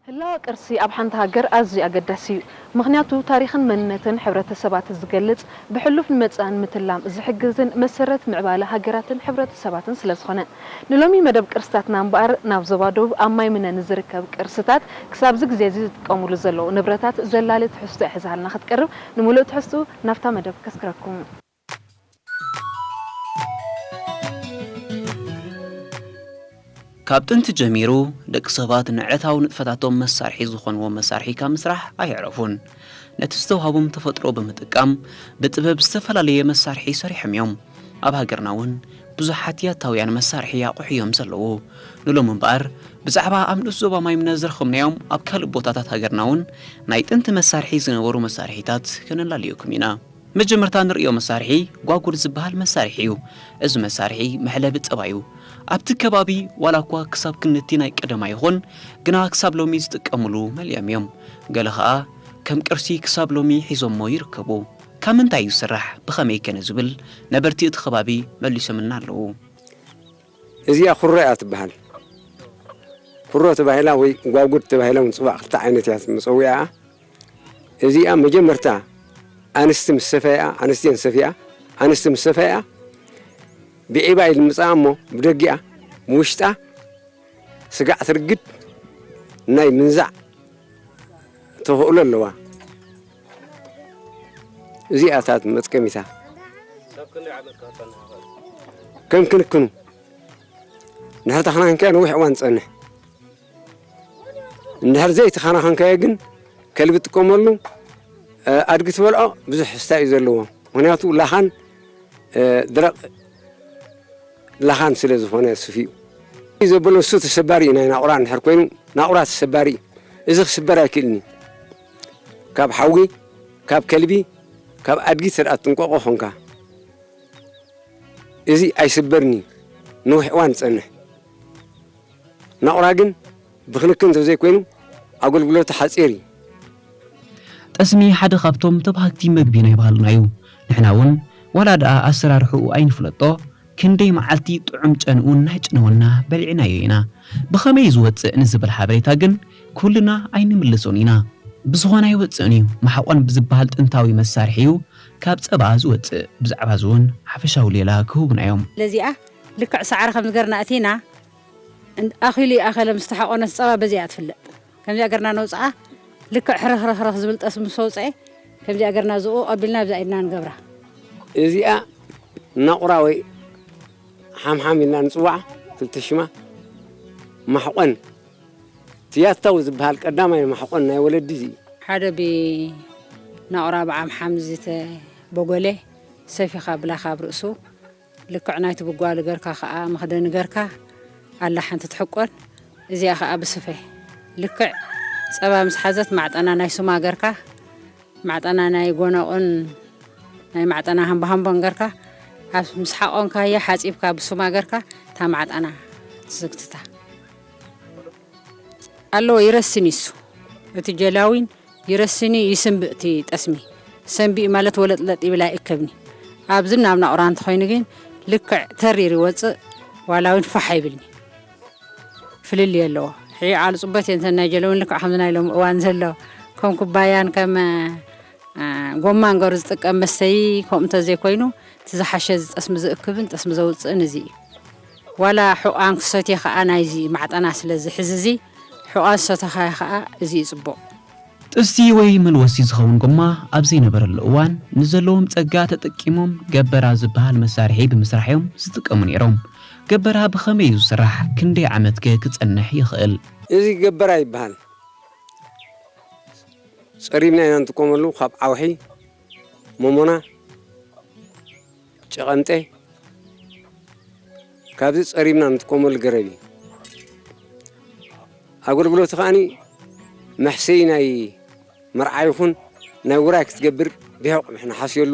ህላወ ቅርሲ ኣብ ሓንቲ ሃገር ኣዝዩ ኣገዳሲ እዩ። ምኽንያቱ ታሪኽን መንነትን ሕብረተሰባት ዝገልጽ፣ ብሕሉፍ ንመጻእን ምትላም ዝሕግዝን መሰረት ምዕባለ ሃገራትን ሕብረተሰባትን ስለ ዝኾነ። ንሎሚ መደብ ቅርስታትና እምበኣር ናብ ዞባ ደቡብ ኣብ ማይ ምነ ንዝርከብ ቅርስታት ክሳብዚ ግዜ እዚ ዝጥቀሙሉ ዘለዉ ንብረታት ዘላሊ ትሕዝቶ እያ ሒዛልና ክትቀርብ። ንምሉእ ትሕዝቱ ናብታ መደብ ከስክረኩም። ካብ ጥንቲ ጀሚሩ ደቂ ሰባት ንዕለታዊ ንጥፈታቶም መሳርሒ ዝኾንዎም መሳርሒ ካብ ምስራሕ ኣየዕረፉን። ነቲ ዝተውሃቦም ተፈጥሮ ብምጥቃም ብጥበብ ዝተፈላለየ መሳርሒ ሰሪሖም እዮም። ኣብ ሃገርና እውን ብዙሓት ያታውያን መሳርሒ ኣቑሑ እዮም ዘለዉ። ንሎም እምበኣር ብዛዕባ ኣብ ንኡስ ዞባ ማይምነ ዝረኸብናዮም ኣብ ካልእ ቦታታት ሃገርና እውን ናይ ጥንቲ መሳርሒ ዝነበሩ መሳርሒታት ከነላልየኩም ኢና። መጀመርታ ንርእዮ መሳርሒ ጓጉድ ዝበሃል መሳርሒ እዩ። እዚ መሳርሒ መሕለቢ ጸባ እዩ። ኣብቲ ከባቢ ዋላ እኳ ክሳብ ክንድቲ ናይ ቀደም ኣይኹን፣ ግና ክሳብ ሎሚ ዝጥቀምሉ መሊኦም እዮም። ገለ ኸኣ ከም ቅርሲ ክሳብ ሎሚ ሒዞሞ ይርከቡ። ካብ ምንታይ እዩ ዝስራሕ? ብኸመይ ከ ንዝብል ነበርቲ እቲ ከባቢ መሊሶምልና ኣለዉ። እዚኣ ኩሮ እያ ትበሃል። ኩሮ ተባሂላ ወይ ጓጉድ ተባሂላ እውን ትፅዋዕ። ክልተ ዓይነት እያ መፀዊዓኣ። እዚኣ መጀመርታ ኣንስቲ ምስ ሰፈያኣ፣ ኣንስትየን ሰፊኣ፣ ኣንስቲ ምስ ሰፈያኣ ብዒባ ኢሉ ምፅኣ እሞ ብደጊኣ ብውሽጣ ስጋዕ ትርግድ ናይ ምንዛዕ ተኽእሎ ኣለዋ። እዚኣ እታ መጥቀሚታ ከም ክንክኑ እንድሕር ተኸናኺንካዮ ነዊሕ እዋን ትፀንሕ። እንድሕር ዘይተኸናኸንካዮ ግን ከልቢ ትጥቀመሉ፣ ኣድጊ ትበልዖ፣ ብዙሕ ሕስታ እዩ ዘለዎ። ምኽንያቱ ላኻን ድረቕ ላኻን ስለ ዝኾነ ስፊኡ እዩ ዘበሎ። እሱ ተሰባሪ እዩ። ናይ ናቑራ እንድሕር ኮይኑ ናቑራ ተሰባሪ እዩ። እዚ ክስበር ኣይክእልን እዩ። ካብ ሓዊ፣ ካብ ከልቢ፣ ካብ ኣድጊ ተደኣ ትጥንቀቖ ኾንካ እዚ ኣይስበርን እዩ። ነዊሕ እዋን ዝጸንሕ ናቑራ ግን ብክንክን እንተዘይኮይኑ ኣገልግሎቱ ሓጺር እዩ። ጠስሚ ሓደ ካብቶም ተባሃግቲ መግቢ ናይ ባህልና እዩ። ንሕና እውን ዋላ ደኣ ኣሰራርሕኡ ኣይንፍለጦ፣ ክንደይ መዓልቲ ጥዑም ጨንኡ እናጨነወና በሊዕናዮ ኢና። ብኸመይ ዝወፅእ ንዝብል ሓበሬታ ግን ኩልና ኣይንምልሶን ኢና። ብዝኾነ ኣይወፅእን እዩ። ማሕቆን ብዝበሃል ጥንታዊ መሳርሒ እዩ ካብ ፀባኣ ዝወፅእ። ብዛዕባ እዚ እውን ሓፈሻዊ ሌላ ክህቡና እዮም። ለዚኣ ልክዕ ሳዕሪ ከም ዝገርና እቲና ኣኺሉ ይኣኸለ ምስ ተሓቆነት ፀባ በዚኣ ትፍለጥ። ከምዚኣ ገርና ነውፅኣ። ልክዕ ሕርኽርኽርኽ ዝብል ጠስሚ ምስ ኣውፀኤ ከምዚኣ ገርና ዝኡ ኣቢልና ኣብዛ ኢድና ንገብራ። እዚኣ ናቑራ ወይ ሓምሓም ኢልና ንፅዋዓ። ክልተ ሽማ ማሕቆን ትያታዊ ዝበሃል ቀዳማይ ማሕቆን ናይ ወለዲ እዚ እዩ። ሓደ ብናቑራ ብዓምሓም ዝተበጎለ ሰፊኻ ብላኻ ኣብ ርእሱ ልክዕ ናይቲ ብጓሉ ገርካ ከኣ መኽደኒ ገርካ ኣላ ሓንቲ ትሕቆን እዚኣ ከኣ ብስፈ ልክዕ ጸባ ምስ ሓዘት ማዕጠና ናይ ሱማ ገርካ ማዕጠና ናይ ጎነቑን ናይ ማዕጠና ሃምቦሃምቦን ገርካ ኣብ ምስ ሓቖንካያ ሓጺብካ ብሱማ ገርካ እታ ማዕጠና ትዝግትታ ኣለዎ ይረስን ይሱ እቲ ጀላዊን ይረስኒ ይስንብእ እቲ ጠስሚ ሰንቢእ ማለት ወለጥለጥ ይብል ኣይእከብኒ ኣብዚ ናብ ናቑራ እንተኾይኑ ግን ልክዕ ተሪር ይወፅእ ዋላ እውን ፋሕ ኣይብልኒ ፍልልይ ኣለዎ ሕዒ ዓሉ ፅበት እየ እንተናይ ጀለውን ልክዕ ከምዚ ናይ ሎም እዋን ዘሎ ከም ኩባያን ከም ጎማን ገሩ ዝጥቀም መስተይ ከምኡ እንተዘይኮይኑ እቲ ዝሓሸ እዚ ጠስሚ ዝእክብን ጠስሚ ዘውፅእን እዚ እዩ ዋላ ሑቓን ክሰትዮ ከዓ ናይዚ ማዕጠና ስለ ዝሕዝ እዚ ሑቓን ዝሰተኻዮ ከዓ እዚ እዩ ፅቡቕ። ጥስቲ ወይ መልወሲ ዝኸውን ጎማ ኣብ ዘይነበረሉ እዋን ንዘለዎም ጸጋ ተጠቂሞም ገበራ ዝበሃል መሳርሒ ብምስራሕ እዮም ዝጥቀሙ ነይሮም። ገበራ ብኸመይ እዩ ዝስራሕ? ክንደይ ዓመትከ ክጸንሕ ይኽእል? እዚ ገበራ ይበሃል። ጸሪብና ኢና ንጥቀመሉ ካብ ዓውሒ፣ ሞሞና፣ ጨቐንጠ ካብዚ ጸሪብና ንጥቀመሉ ገረብ እዩ። ኣገልግሎቱ ከኣ መሕሰይ ናይ መርዓ ይኹን ናይ ውራይ ክትገብር ብሕቕ ንሓስየሉ፣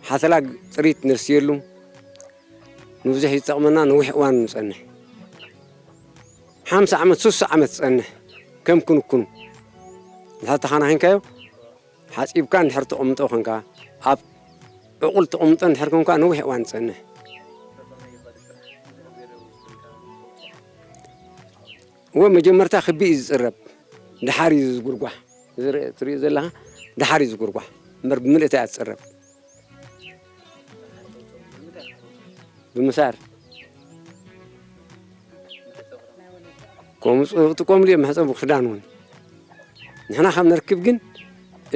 ሓተላ ጥሪት ነስየሉ፣ ንብዙሕ ይጠቕመና፣ ነዊሕ እዋን ንጸንሕ። ሓምሳ ዓመት፣ ስሳ ዓመት ትጸንሕ ከም ክንክኑ። እንድሕር ተኻናኺንካዮ፣ ሓጺብካ እንድሕር ተቐምጦ ኾንካ፣ ኣብ ዕቑል ተቐምጦ እንድሕር ኮንካ፣ ነዊሕ እዋን ትጸንሕ። እወ፣ መጀመርታ ክቢ እዩ ዝጽረብ። ድሓር እዩ ዝጉርጓሕ። እዚ ርእ-፣ ትሪኦ ዘለኻ ድሓር እዩ ዝጉርጓሕ። እምበር ብምልእታ እያ ትፅረብ። ብምሳር ከምኡ ክጥቀምሉ እዮም መሕፀቢ ክዳን እውን። ንሕና ካብ ነርክብ ግን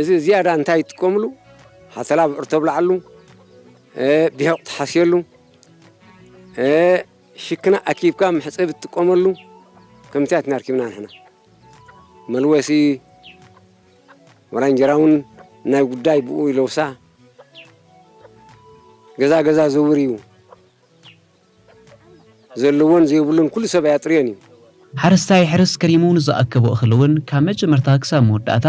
እዚ ዝያዳ እንታይ ይጥቀምሉ? ሓተላ ብዕር ተብልዓሉ፣ እ፣ ቢሑቕ ትሓስየሉ፣ እ፣ ሽክና ኣኪብካ መሕፀቢ ትጥቀመሉ። ከምዚኣት እናርኪብና ንሕና መልወሲ ወላ እንጀራ እውን ናይ ጉዳይ ብኡ ይለውሳ። ገዛ ገዛ ዘውር እዩ። ዘለዎን ዘይብሉን ኩሉ ሰብ ኣያጥርዮን እዩ። ሓረስታይ ሕርስ ከሪሙ ንዝኣከቦ እኽሊ እውን ካብ መጀመርታ ክሳብ መወዳእታ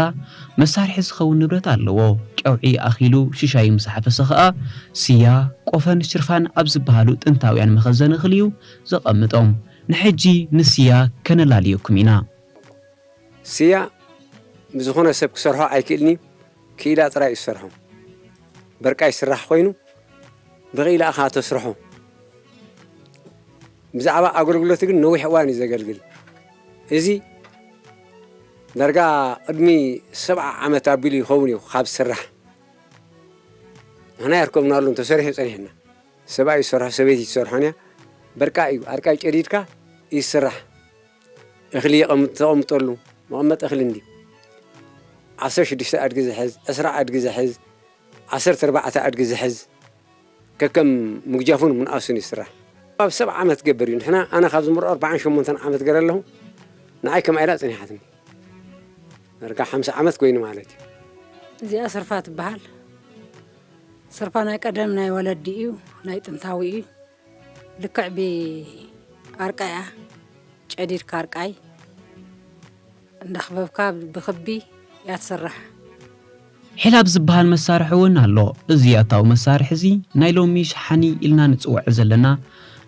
መሳርሒ ዝኸውን ንብረት ኣለዎ። ቀውዒ ኣኺሉ ሽሻይ ምስ ሓፈሰ ኸኣ ስያ፣ ቆፈን ሽርፋን ኣብ ዝበሃሉ ጥንታውያን መኸዘን እኽሊ እዩ ዘቐምጦም። ንሕጂ ንስያ ከነላልየኩም ኢና። ስያ ብዝኾነ ሰብ ክሰርሖ ኣይክእልን እዩ። ክኢላ ጥራይ እዩ ዝሰርሖ። በርቃ ይስራሕ ኮይኑ ብኽኢላ ኢኻ ተስርሖ። ብዛዕባ ኣገልግሎት ግን ነዊሕ እዋን እዩ ዘገልግል። እዚ ዳርጋ ቅድሚ ሰብዓ ዓመት ኣቢሉ ይኸውን እዩ ካብ ዝስራሕ። ንሕና የርከብናሉ እንተሰሪሑ ጸኒሕና። ሰብኣይ ይሰርሖ፣ ሰበይቲ ትሰርሖን እያ። በርቃ እዩ፣ ኣርቃይ ጨዲድካ ይስራሕ። እኽሊ የቐምጥ-፣ ተቐምጠሉ፣ መቐመጢ እኽሊ እንድዩ። ዓሰርተ ሽዱሽተ ኣድጊ ዝሕዝ፣ ዕስራ ኣድጊ ዝሕዝ፣ ዓሰርተ ኣርባዕተ ኣድጊ ዝሕዝ፣ ከከም ምግጃፉን ምንኣሱን ይስራሕ። ኣብ ሰብዓ ዓመት ትገብር እዩ። ንሕና፣ ኣነ ካብ ዝምርዖ ኣርባዓን ሸሞንተን ዓመት ገረ ኣለኹ። ንዓይ ከምኣ ኢላ ጸኒሓትኒ። ዳርጋ ሓምሳ ዓመት ኮይኑ ማለት እዩ። እዚኣ ስርፋ ትበሃል። ስርፋ ናይ ቀደም ናይ ወለዲ እዩ፣ ናይ ጥንታዊ እዩ። ልክዕ ብኣርቃይ እያ፣ ጨዲድካ ኣርቃይ እንዳኽበብካ ብኽቢ እያ ትስራሕ። ሒላብ ዝበሃል መሳርሒ እውን ኣሎ። እዚ ያታዊ መሳርሒ እዚ ናይ ሎሚ ሸሓኒ ኢልና ንጽውዖ ዘለና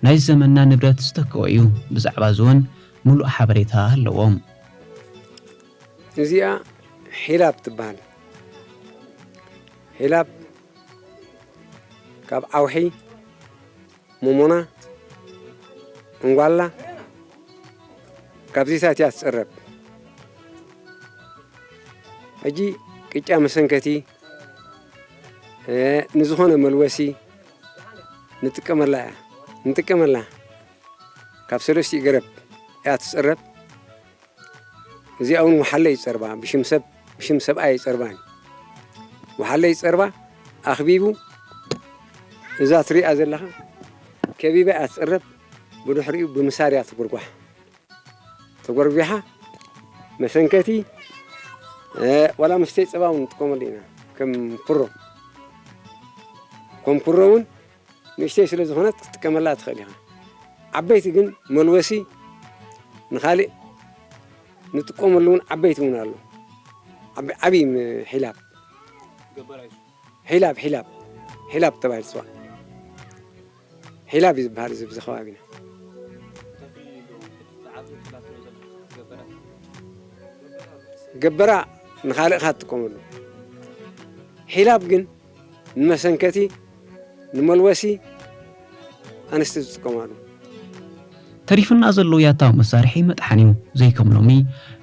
ናይ ዘመንና ንብረት ዝተክኦ እዩ። ብዛዕባ እዚ እውን ምሉእ ሓበሬታ ኣለዎም። እዚኣ ሒላብ ትበሃል። ሒላብ ካብ ዓውሒ፣ ሞሞና፣ እንጓላ፣ ካብዚታት እያ ትፅረብ። ሕጂ ቅጫ መሰንከቲ፣ እ፣ ንዝኾነ መልወሲ ንጥቀመላ እያ። ንጥቀመላ ካብ ሰለስቲኡ ገረብ እያ ትፅረብ። እዚኣ እውን ወሓለ ይፀርባ፣ ብሽም ሰብ፣ ብሽም ሰብኣይ ኣይፀርባን። ወሓለ ይፀርባ፣ ኣኽቢቡ፣ እዛ ትሪኣ ዘለኻ ከቢባ እያ ትፅረብ። ብድሕሪኡ ብምሳር እያ ትጉርጓሕ። ተጎርጒሓ መሰንከቲ፣ እ፣ ዋላ መስተይ ፀባ እውን ንጥቀመሉ ኢና። ከም ኩሮ፣ ከም ኩሮ እውን ንእሽተይ ስለ ዝኾነት ክትጥቀመላ ትኽእል ኢኻ። ዓበይቲ ግን መልወሲ ንኻልእ ንጥቀመሉ እውን ዓበይቲ እውን ኣሎ። ዓብ-፣ ዓብዪ ም-፣ ሒላብ። ሒላብ፣ ሒላብ፣ ሒላብ ተባሂሉ ዝፅዋዕ። ሒላብ እዩ ዝበሃል እዚ ኣብዚ ከባቢና። ገበራ ንኻልእ ኢኻ ትጥቀመሉ። ሒላብ ግን ንመሰንከቲ፣ ንመልወሲ ኣንስቲ ዝጥቀማሉ። ተሪፉና ዘሎ ያታዊ መሳርሒ መጥሓን እዩ። ዘይከም ሎሚ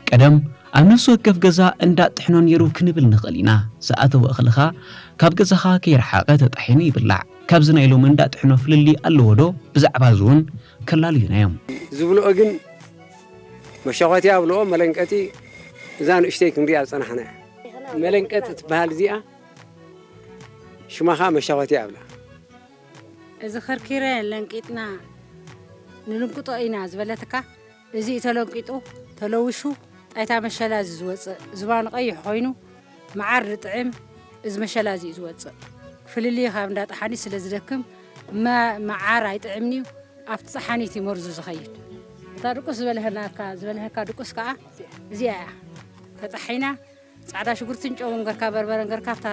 ቀደም ኣብ ነፍሲ ወከፍ ገዛ እንዳ ጥሕኖ ነይሩ ክንብል ንኽእል ኢና። ዝኣተወ እኽልኻ ካብ ገዛኻ ከይረሓቐ ተጣሒኑ ይብላዕ። ካብዚ ናይ ሎሚ እንዳ ጥሕኖ ፍልልይ ኣለዎ ዶ? ብዛዕባ እዚ እውን ከላልዩና እዮም። ዝብልኦ ግን መሸኾቲ ኣብልኦ፣ መለንቀጢ፣ እዛ ንእሽተይ ክንሪኣ ዝጸናሕና እያ። መለንቀጢ ትበሃል እዚኣ፣ ሽማ ኸኣ መሸኾቲ ኣብላ። እዚ ከርኪረ ለንቂጥና ንልንቅጦ ኢና ዝበለትካ፣ እዚ ተለንቂጡ ተለዊሹ ጣይታ መሸላ እዚ ዝወፅእ፣ ዝባኑ ቀይሕ ኮይኑ መዓር ዝጥዕም እዚ መሸላ እዚ እዩ ዝወፅእ። ፍልልዩ ካብ እንዳ ጠሓኒት ስለ ዝደክም መ-፣ መዓር ኣይጥዕምን'ዩ፣ ኣብቲ ጠሓኒት እዩ መርዙ ዝኸይድ። እታ ድቁስ ዝበልሀናካ፣ ዝበልሀካ ድቁስ ከዓ እዚኣ እያ። ተጣሒና ጻዕዳ ሽጉርትን ጨውን ገርካ በርበረን ገርካ ኣብታ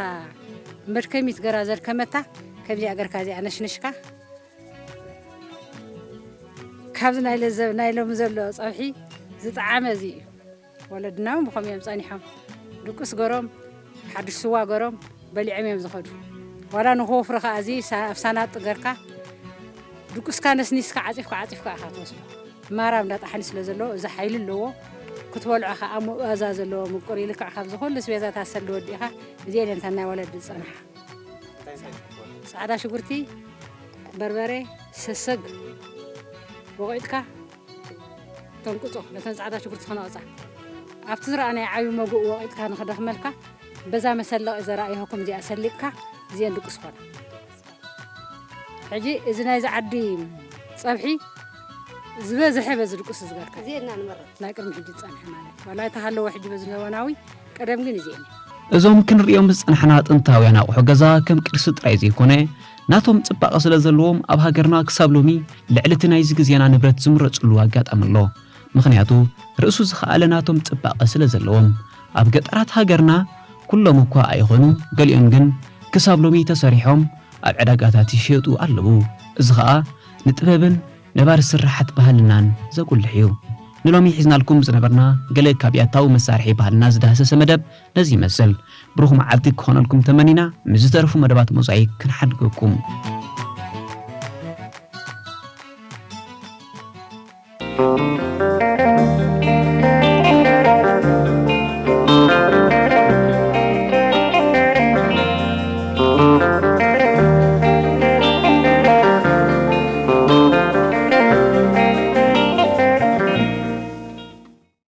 መድከሚት ገራ ዘድከመታ ከምዚኣ ገርካ እዚኣ ነሽነሽካ ካብዚ ናይ ለዘብ ናይ ሎሚ ዘሎ ጸብሒ ዝጠዓመ እዚ እዩ። ወለድና እውን ብኸምኡ እዮም ጸኒሖም። ድቁስ ገሮም፣ ሓድሽ ስዋ ገሮም በሊዖም እዮም ዝኸዱ። ዋላ ንኽወፍሪ ከኣ እዚ ሳ-፣ ኣብ ሳናጢ ገርካ ድቁስካ ነስኒስካ ዓጺፍካ ዓጺፍካ ኢኻ ትወስዶ። ማራ እንዳ ጠሓኒ ስለ ዘለዎ እዚ ሓይሊ ኣለዎ። ትበልዖ ከዓ መኣዛ ዘለዎ ምቁር ይልክዕ። ካብዚ ኩሉ ስቤዛታት ሰልዲ ወዲእኻ እዚኤን እየን እተን ናይ ወለዲ ዝፀንሓ። ፃዕዳ ሽጉርቲ፣ በርበሬ፣ ሰሰግ ወቂጥካ ተንቅፆ። ነተን ፃዕዳ ሽጉርቲ ክነቕፃ ኣብቲ ዝረኣናዮ ዓብዪ መጎእ ወቂጥካ ንክደኽመልካ በዛ መሰለቒ ዘረኣየኹም እዚኣ ሰሊቕካ እዚኤን ድቁስ ኾና። ሕጂ እዚ ናይዚ ዓዲ ፀብሒ ዝበዝሐ በዚ ድቁስ ዝበልካ እዚኤና ንመረፅ። ናይ ቅድሚ ሕጂ ዝፀንሐ ማለት ዋላ እንተሃለወ ሕጂ በዚ ዘበናዊ ቀደም ግን እዚኤን እየን። እዞም ክንርእዮም ዝጸናሕና ጥንታውያን ኣቑሑ ገዛ ከም ቅርሲ ጥራይ ዘይኮነ፣ ናቶም ጽባቐ ስለ ዘለዎም ኣብ ሃገርና ክሳብ ሎሚ ልዕሊ እቲ ናይዚ ግዜና ንብረት ዝምረጽሉ ኣጋጣሚ ኣሎ። ምኽንያቱ ርእሱ ዝኸኣለ ናቶም ጽባቐ ስለ ዘለዎም። ኣብ ገጠራት ሃገርና ኩሎም እኳ ኣይኾኑ፣ ገሊኦም ግን ክሳብ ሎሚ ተሰሪሖም ኣብ ዕዳጋታት ይሽየጡ ኣለዉ። እዚ ኸኣ ንጥበብን ነባሪ ስርሓት ባህልናን ዘጉልሕ እዩ። ንሎሚ ሒዝናልኩም ዝነበርና ገለ ካብ ያታዊ መሳርሒ ባህልና ዝዳህሰሰ መደብ ነዚ ይመስል። ብሩኽ መዓልቲ ክኾነልኩም ተመኒና፣ ምስ ዝተረፉ መደባት ሞዛይክ ክንሓድገኩም።